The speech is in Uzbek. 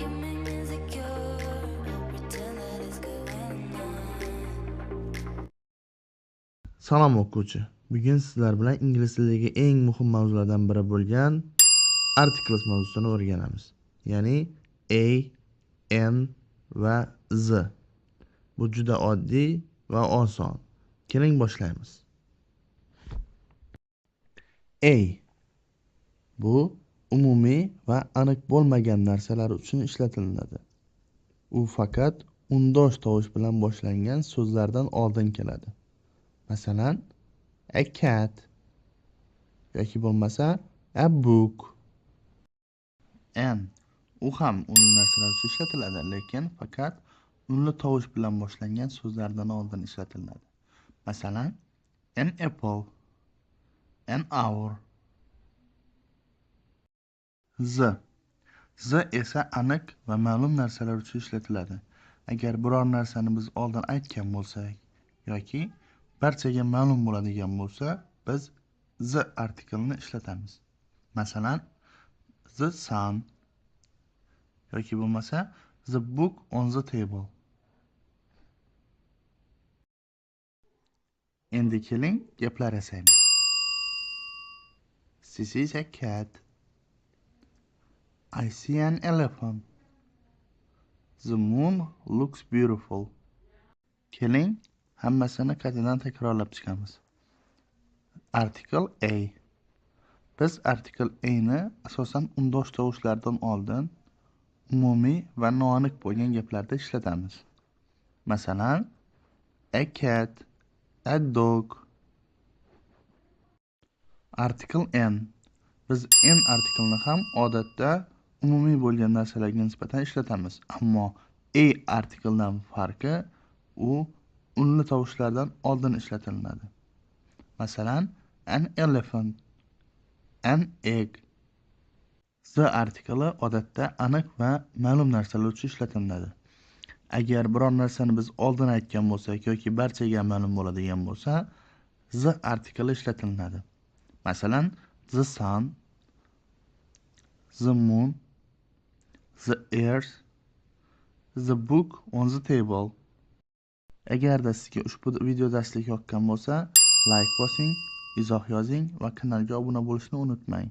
You make me insecure. Pretend that it's good when I'm not. Salom, o'quvchi. Bugun sizlar bilan ingliz tilidagi eng muhim mavzulardan biri bo'lgan articles mavzusini o'rganamiz. Ya'ni a, an va the. Bu juda oddiy va oson. Keling, boshlaymiz. A bu umumiy va aniq bo'lmagan narsalar uchun ishlatiladi. U faqat undosh tovush bilan boshlangan so'zlardan oldin keladi. Masalan, a cat yoki bo'lmasa a book. An u ham unli narsalar uchun ishlatiladi, lekin faqat unli tovush bilan boshlangan so'zlardan oldin ishlatiladi. Masalan, an apple, an hour. The. The esa aniq va ma'lum narsalar uchun ishlatiladi. Agar biror narsani biz oldin aytgan bo'lsak yoki barchaga ma'lum bo'ladigan bo'lsa, biz the artiklini ishlatamiz. Masalan, the sun yoki bo'lmasa the book on the table. Endi keling, gaplar yasaymiz. This is a cat. I see an elephant. The moon looks beautiful. Keling, hammasini qaytadan takrorlab chiqamiz. Article a. Biz article a ni asosan undosh tovushlardan oldin umumiy va noaniq bo'lgan gaplarda ishlatamiz. Masalan, a cat, a dog. Article an. Biz an artiklini ham odatda umumiy bo'lgan narsalarga nisbatan ishlatamiz. Ammo a artikldan farqi, u unli tovushlardan oldin ishlatiladi. Masalan, an elephant, an egg. The artikli odatda aniq va ma'lum narsalar uchun ishlatiladi. Agar biror narsani biz oldin aytgan bo'lsak yoki barchaga ma'lum bo'ladigan bo'lsa, the artikli ishlatiladi. Masalan, the sun, the moon, the earth, the book on the table. Agarda sizga ushbu video darslik yoqqan bo'lsa, like bosing, izoh yozing va kanalga obuna bo'lishni unutmang.